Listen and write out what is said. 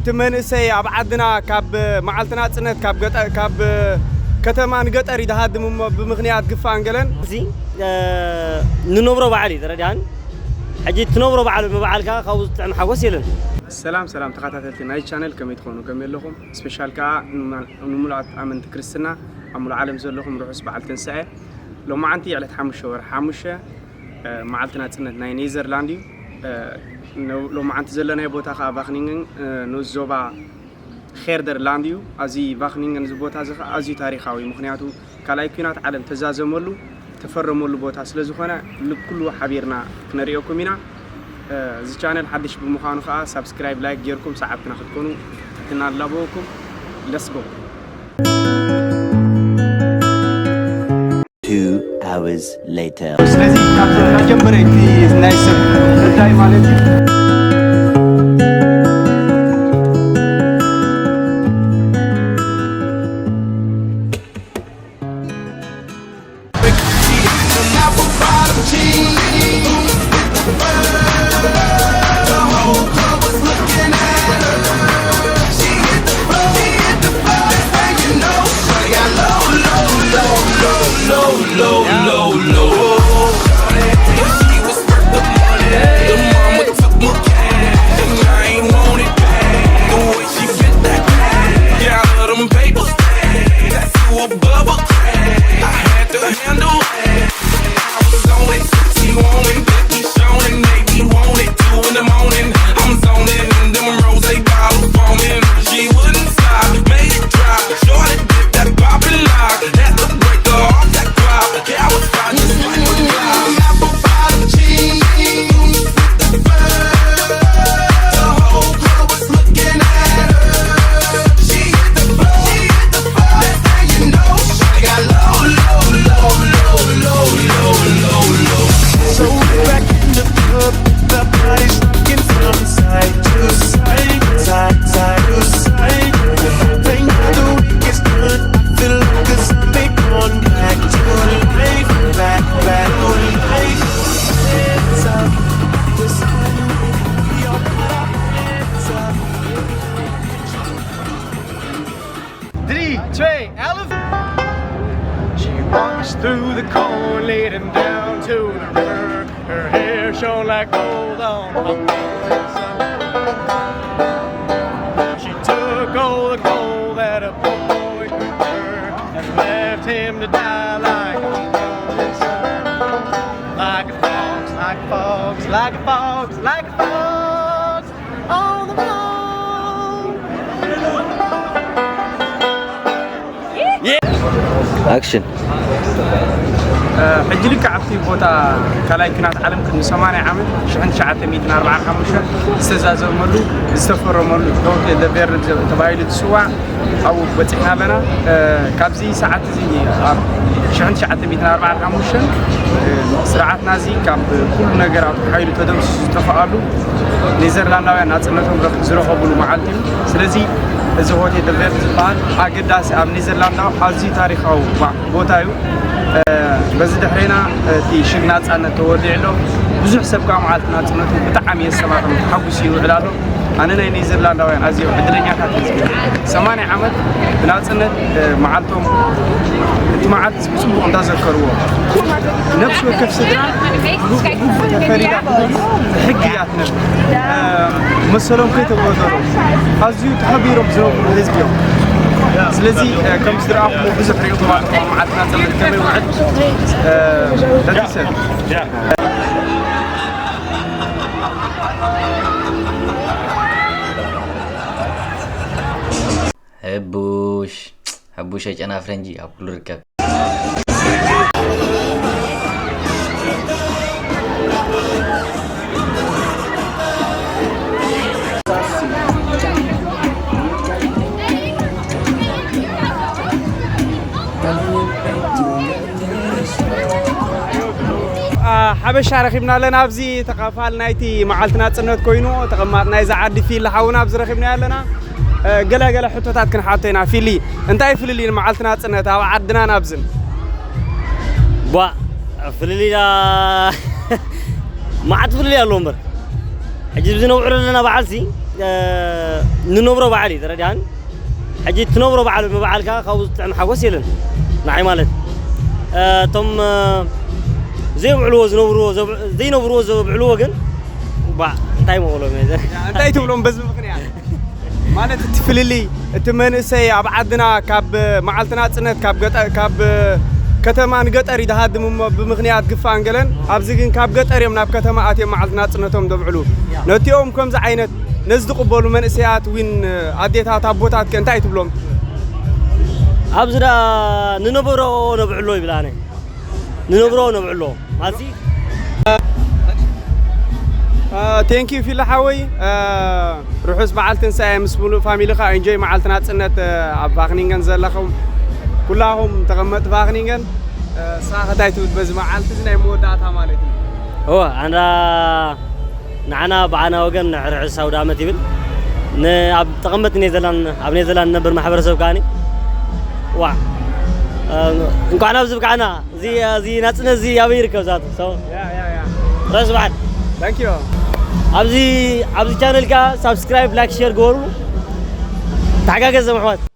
እቲ መንእሰይ ኣብ ዓድና ካብ መዓልቲ ናጽነት ካብ ገጠ-፣ ካብ ከተማ ንገጠር እዩ ዝሃድም እሞ ብምኽንያት ግፋን ገለን። እዚ፣ እ፣ ንነብሮ በዓል እዩ ተረዲኣኒ። ሕጂ ትነብሮ በዓል ብምብዓልካ ካብኡ ዝጥዕም ሓጎስ የለን። ሰላም ሰላም ተኸታተልቲ ናይ ቻነል ከመይ ትኾኑ? ከመይ ኣለኹም? ስፔሻል ከኣ ንማ-፣ ንምሉኣት ኣመንቲ ክርስትና ኣብ ሙሉእ ዓለም ዘለኹም ርሑስ በዓል ትንሳኤ። ሎማዓንቲ ዕለት ሓሙሽተ ወርሒ ሓሙሽተ፣ እ፣ መዓልቲ ናጽነት ናይ ኔዘርላንድ እዩ። እ፣ ነ-፣ ሎማዓንቲ ዘለናዮ ቦታ ከኣ ቫክኒንገን፣ እ፣ ንኡስ ዞባ ኼርደርላንድ እዩ። ኣብዚ ቫክኒንገን እዚ ቦታ እዚ ከኣ ኣዝዩ ታሪኻዊ፣ ምኽንያቱ ካልኣይ ኲናት ዓለም ተዛዘመሉ፣ ተፈረመሉ ቦታ ስለ ዝኾነ፣ ንኩሉ ሓቢርና ክነርእየኩም ኢና። እ፣ እዚ ቻነል ሓድሽ ብምዃኑ ከኣ ሳብስክራይብ፣ ላይክ ጌርኩም ሰዓብትና ክትኮኑ ትሕትና ንላበወኩም። Let's go። Two hours later. ስለዚ ካብ መጀመርያ እቲ ናይ ሰብ ጉዳይ ማለት እዩ። Drie, twee, elf. She walks through the cold, leading down to the river. Her hair shone like gold on a golden sun. She took all the gold that a poor boy could earn and left him to die like a golden sun. Like a fox, like a fox, like a fox, like a fox. Action. ሕጂ ልክዕ ኣብቲ ቦታ ካልኣይ ኲናት ዓለም ቅድሚ ሰማንያ ዓመት ሽሕን ትሽዓተ ሚእትን ኣርባዓን ሓሙሽተን ዝተዛዘመሉ ዝተፈረመሉ ሆቴል ደ ቬርን ተባሂሉ ዝስዋዕ ኣብኡ በፂሕና ኣለና። ካብዚ ሰዓት እዚ ኣብ ሽሕን ትሽዓተ ሚእትን ኣርባዓን ሓሙሽተን ስርዓትና እዚ ካብ ኩሉ ነገራት ሓይሉ ተደምሲሱ ዝጠፍኣሉ ኔዘርላንዳውያን ናጽነቶም ረኽ-፣ ዝረኸብሉ መዓልቲ እዩ። ስለዚ እዚ ሆቴል ደ ቬርት ዝበሃል ኣገዳሲ ኣብ ኔዘርላንዳ ኣዝዩ ታሪኻዊ ባ-፣ ቦታ እዩ። እ፣ በዚ ድሕሬና እቲ ሽግ ናጻነት ተወሊዑ ኣሎ። ብዙሕ ሰብ ከዓ መዓልቲ ናጽነቱ ብጣዕሚ የስተማቕር፣ ተሓጒሱ ይውዕል ኣሎ። ኣነ ናይ ኔዘርላንዳውያን ኣዝዮም ዕድለኛታት ህዝቢ እዮም። ሰማንያ ዓመት ብናጽነት፣ እ፣ መዓልቶም እቲ መዓልቲ ብጽቡቕ እንዳዘከርዎ፣ ነፍሲ ወከፍ ስድራ ብግቡእ ተፈሪዳ ሕጊ እያ ትነብር። መሰሎም ከይተጎደሎም ኣዝዩ ተኸቢሮም ዝነብሩ ህዝቢ እዮም። ስለዚ፣ ከም ዝረኣኹሞ ብዙሕ ርኢኹም ኣለኹም ኣብ መዓልትና ጽምብል ከመይ ውዕል፣ ደቂ ሰብ። ሕቡሽ፣ ሕቡሽ ጨና ፍረንጂ ኣብ ኩሉ ርከብ። አ፣ ሓበሻ ረኺብና ኣለና። ኣብዚ ተኻፋል ናይቲ መዓልቲ ናጽነት ኮይኑ ተቐማጥ ናይዛ ዓዲ ፊሊ ሓውና ኣብዚ ረኺብና ኣለና። እ፣ ገለ ገለ ሕቶታት ክንሓቶ ኢና። ፊሊ፣ እንታይ ፍልልይ ንመዓልቲ ናጽነት ኣብ ዓድናን ኣብዝን? ቧ፣ ፍልልይ ዳ-፣ መዓት ፍልልይ ኣለዎ እምበር። ሕጂ እዚ ነውዕሎ ዘለና በዓልሲ፣ ንነብሮ በዓል እዩ ተረዲኣን። ሕጂ ትነብሮ በዓል ምበዓልካ ካብኡ ዝጥዕም ሓጎስ የለን ንዓይ ማለት። እቶም ዘይብዕልዎ ዝነብርዎ ዘይነብርዎ ዘብዕልዎ ግን ባ እንታይ መቕሎም እንታይ ትብሎም በዚ ምኽንያት ማለት እቲ ፍልልይ እቲ መንእሰይ ኣብ ዓድና ካብ መዓልቲ ናፅነት ካብ ከተማ ንገጠር ይድሃድም እሞ ብምኽንያት ግፋን ገለን ኣብዚ ግን ካብ ገጠር እዮም ናብ ከተማ ኣትዮም መዓልቲ ናፅነቶም ደብዕሉ። ነቲኦም ከምዚ ዓይነት ነዚ ዝቕበሉ መንእሰያት ዊን ኣዴታት ኣቦታት ከ እንታይ ትብሎም? ኣብዚ ዳ ንነበሮ ነብዕሎ ይብል ኣነ ንነብሮ ነብዕሎ ማለት ቴንኪዩ ፊላ ሓወይ። ርሑስ በዓል ትንሳኤ ምስ ሙሉእ ፋሚሊኻ ኢንጆይ መዓልቲ ናፅነት ኣብ ቫክኒንገን ዘለኹም ኩላኹም ተቐመጥ ቫክኒንገን ሳኸታይ ትብል በዚ መዓልቲ እዚ ናይ መወዳእታ ማለት እዩ። እወ ኣንዳ ንዓና ብዓና ወገን ንዕርዕስ ኣውደ ዓመት ይብል። ንኣብ ተቐመጥ ኔዘርላንድ ኣብ ኔዘርላንድ ንነብር ማሕበረሰብ ከዓኒ ዋ እንኳዕ ናብዚ ብቃዕና። እዚ እዚ ናጽነት እዚ ኣበይ ይርከብ ዛቱ ሰው ርዕስ በዓል ታንኪዩ። ኣብዚ ኣብዚ ቻነል ከኣ ሳብስክራይብ ላይክ ሼር ግበሩ። ተሓጋገዝ ዘምሕዋት